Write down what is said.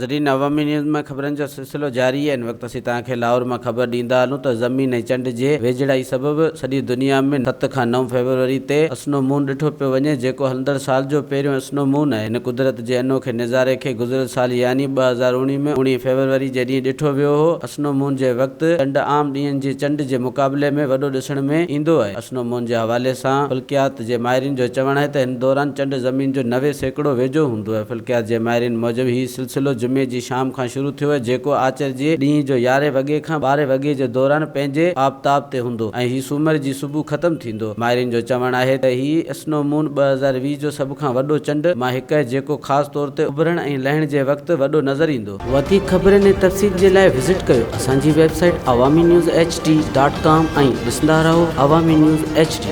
ناظرين عوامي نيوز مان خبرن جو سلسلو جاري آهي هن وقت اسين توهان کي لاهور مان خبر ڏيندا هلون ته زمين ۽ چنڊ جي ويجهڙائي سبب سڄي دنيا ۾ ست کان نو فيبروري تي اسنو مون ڏٺو پيو وڃي جيڪو هلندڙ سال جو پهريون اسنو مون آهي هن قدرت جي انوکي نظاري کي گذريل سال يعني 2019 ۾ 19 فيبروري جي ڏينهن ڏٺو ويو هو اسنو مون جي وقت چنڊ عام ڏينهن جي چنڊ جي مقابلي ۾ وڏو ڏسڻ ۾ ايندو آهي. اسنو مون جي حوالي سان فلڪيات جي ماهرين جو چوڻ آهي ته هن دوران چنڊ زمين جو 90% ويجهو هوندو آهي. فلڪيات جي ماهرين موجب هي سلسلو جمعي جي شام کان شروع ٿيو آهي جيڪو آچر جي ڏينهن جو يارهين وڳي کان ٻارهين وڳي جي دوران پنهنجي آبتاب تي هوندو ۽ هي سومر جي صبح ختم ٿيندو. ماهرين جو چوڻ آهي ته هي اسنو مون 2020 جو سڀ کان وڏو چنڊ مان هڪ آهي جيڪو خاص طور تي اڀرڻ ۽ لهڻ جي وقت وڏو نظر ايندو. وڌيڪ خبرن ۽ تفصيل جي لاء وزٽ ڪيو اسان جي website Awami news H D dot com ۽ ڏسندا رهو عوامي نيوز ايڇ ڊي.